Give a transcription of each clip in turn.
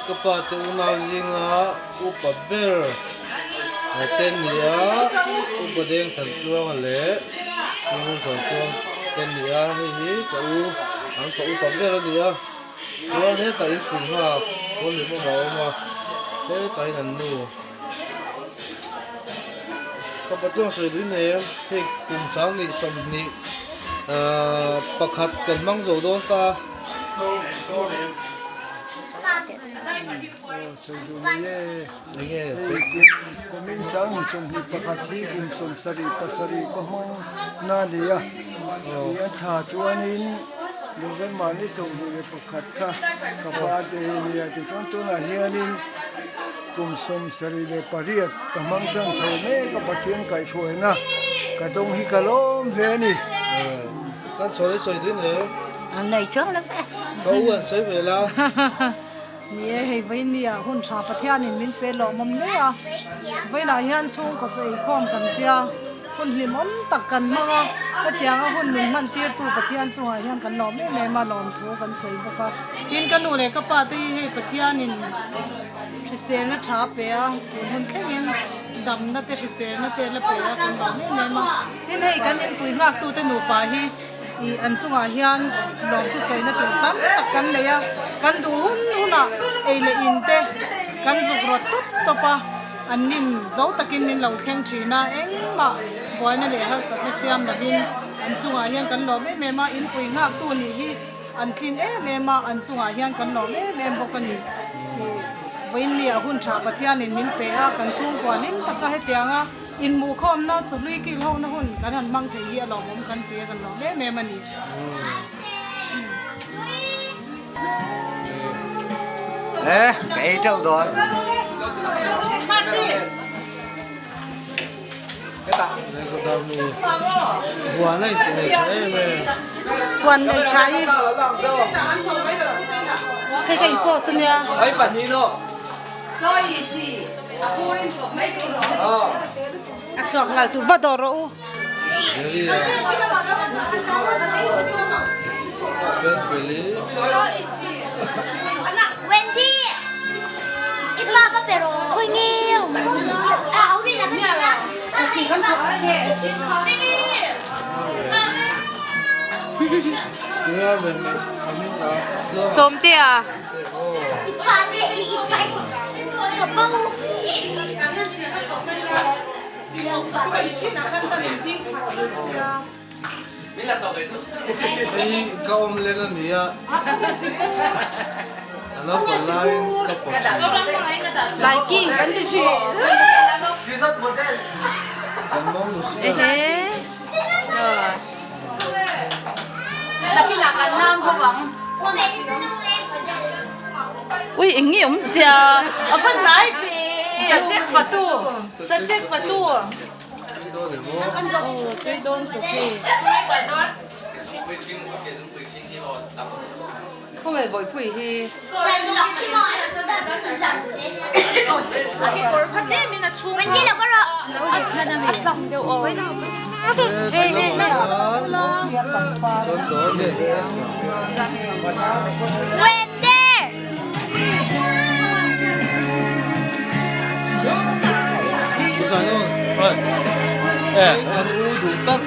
ka pa te unau zinga upa ber te an ni a, upa deng Thantluanga leh Ningul Sawmtluang te an ni a, hei hi ka u an ka upa ber a ni a, chuan hetah inpui nghak pawn leh mawm a awm a, hetah hian an nu. Ka patluang sawi duh nem hei kum sanghnih sawmhnih ahh pakhat kan hmang zo dawn ta. Sawi duh nei e. Enge Hei kumin sanghnih sawmhnih pakhat hi kum sawmsarih pasarih ka hmang na a ni a. Tih a tha chuanin November ni 21 kha ka birthday a nia tichuan tunah hianin Kum 78 ka hmang tan chho mek a Pathian kaihhruaina ka dawng hi ka lawm hle a ni. Kan chhawl i sawi duin em? An nei chuang lo e. Ka u an sawi ve la. Ni e, hei vawinia hun tha Pathianin min pe lawmawm hle a. Vawiinah hian chhungkaw chu eikhawm kan tia. Hun hlimawm tak kan hmang a, hetianga hun min hman tirtu Pathian chungah hian kan lawm em em a, lawmthu kan sawi bawk a. Tin, ka nu leh ka pa te hi hei Pathianin hriselna tha a pe a, tun hun thlengin damna te hriselna te la pe a kan lawm em em a. Tin, hei kan inpui nghaktute nupa hi ih an chungah hian lawmthu sawina tur tam tak kan nei a, kan duh hun hunah ei leh in te kan zuk rawt tawp tawp a. An nin zo takin min lo thleng thin a, engmah buaina leh harsatna siam lovin an chungah hian kan lawm em em a, inpui nghaktu nih hi an tlin em em a, an chungah hian kan lawm em em bawk a ni. Vawiin ni ah hun tha Pathianin min pe a, kan chhungkua hlim taka hetianga inhmuhkhawmna chawhlui kil hona hun kan han hmang thei hi a lawmawm kan ti a, kan lawm em em a ni. Ê, cái trâu rồi. Huan a inti nei tha em em. Huan nei tha hi. Hei ka in post ania. Ấy bạn nhìn nó. A chhuak nghal tu va dawr rawh u. Sawmtea. Hei ka awm len a ni a, a naupang laiin ka pawt thin. Kan mawng nu si a. Ui eng nge awm zia a va hnai ve. Sachek fatu. Sachek fatu. Aw tui dawn tuk hei. Khawngaih bawihpui hi. Kan u duh tak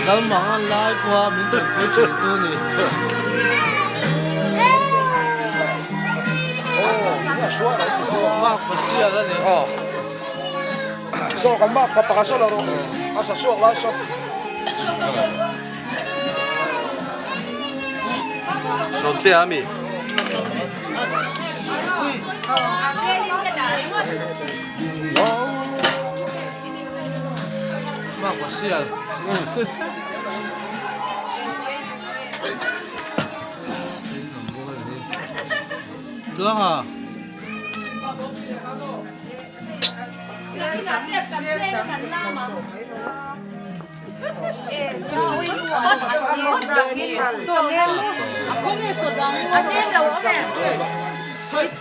kal mang a lai pawha min tanpui thin tu ni. Mark Pasial a ni. Sawmtea ami. Mark Pasial. Tluanga.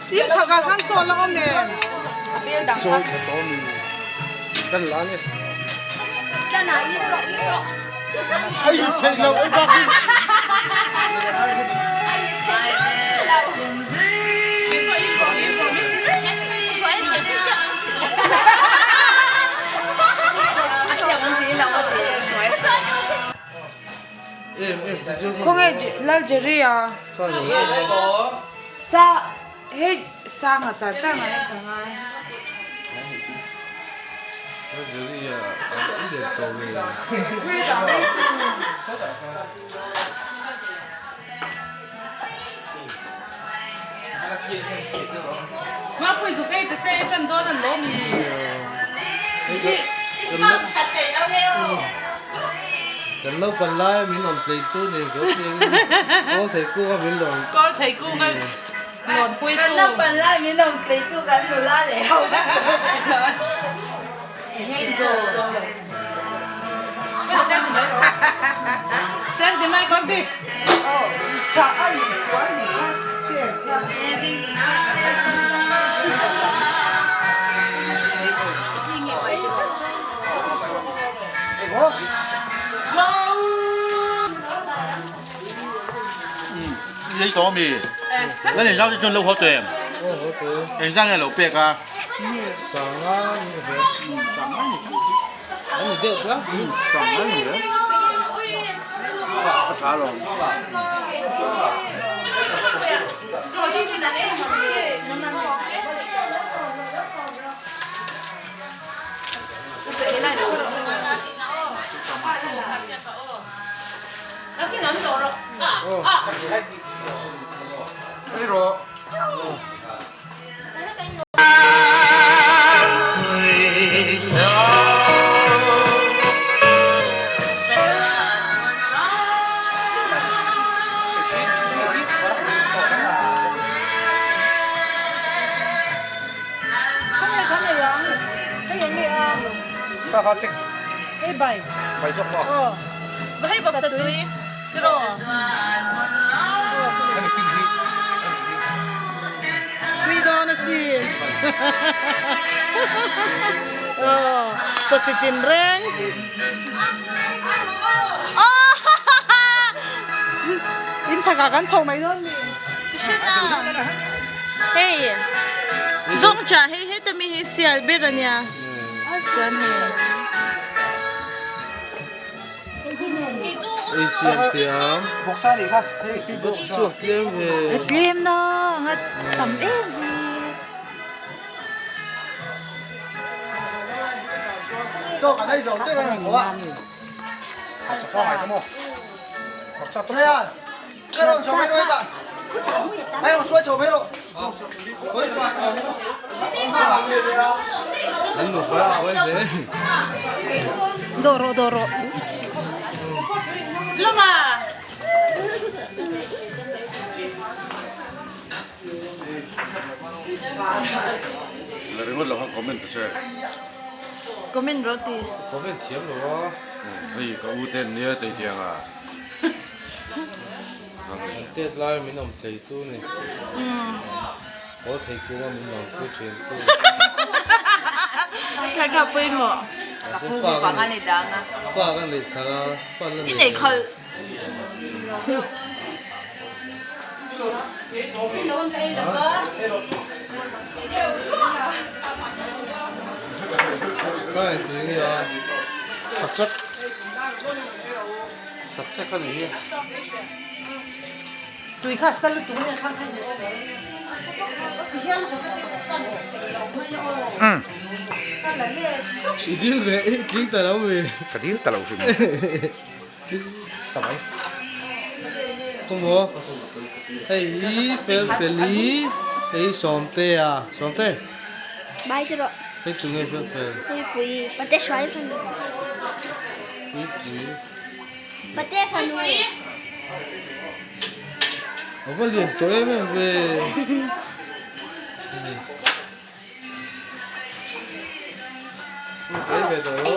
In chhakah khan chaw la awm em? Em em ti chu. Khawnge Lal Jerry a? Sa hei sanga char char ngai ka ngai. Lal Jerry a a lian tawh ve. Kan naupan lai min awm tlei tu ni ka tih kawl thei kung a min lawm kawl thei kung a lawn pui tu kan naupan lai min awm tlei tu kan nula leh ho Lấy to mì. Cái này rau cho lâu khó tuyển. Cái rau này lâu bẹc à. Sanga ni ka hria. Sanga ni chang. An ni deuh tlang. Sanga ni le. A tha lo. Ei rawh. Tui dawn a si. Aw, saw chi tin reng. In chhakah kan chho mai dawn mi. Hei, zawng cha hei heta mi hi sial ber a nia. Chuan hei. Ei siam thiam. Va chhuak tlem ve. Tlem na nghat tam em hi. An nupa a hawi hle. Dawh rawh dawh rawh. Lawma. La ringawt lo kha comment ta che. Comment rawh ti. Comment thiam lo a. Hei ka u ten nia tei thiang a. An tet lai min awm thei tu ni. Haw thei kunga min awm pui thin tu. Kha kha pawimawh. Fa ka nei fa ka nei khalh a fa la I nei khalh. Ka intui nge a. Sakchak. Sakchak a ni hi. Tui kha sal lutuk ania thlang kha ni. I dil ve i tling ta lo mi. Ka dil ta lo hrim. Ta mai. Kawmaw hei hi fel fel hi hei hi Sawmte a Sawmte. Bai te rawh. Hei tu nge fel fel. Puipui pate hruai fanu. Puipui. Pate fanu. A va lian tawh em em ve. Ei ve tawh lo.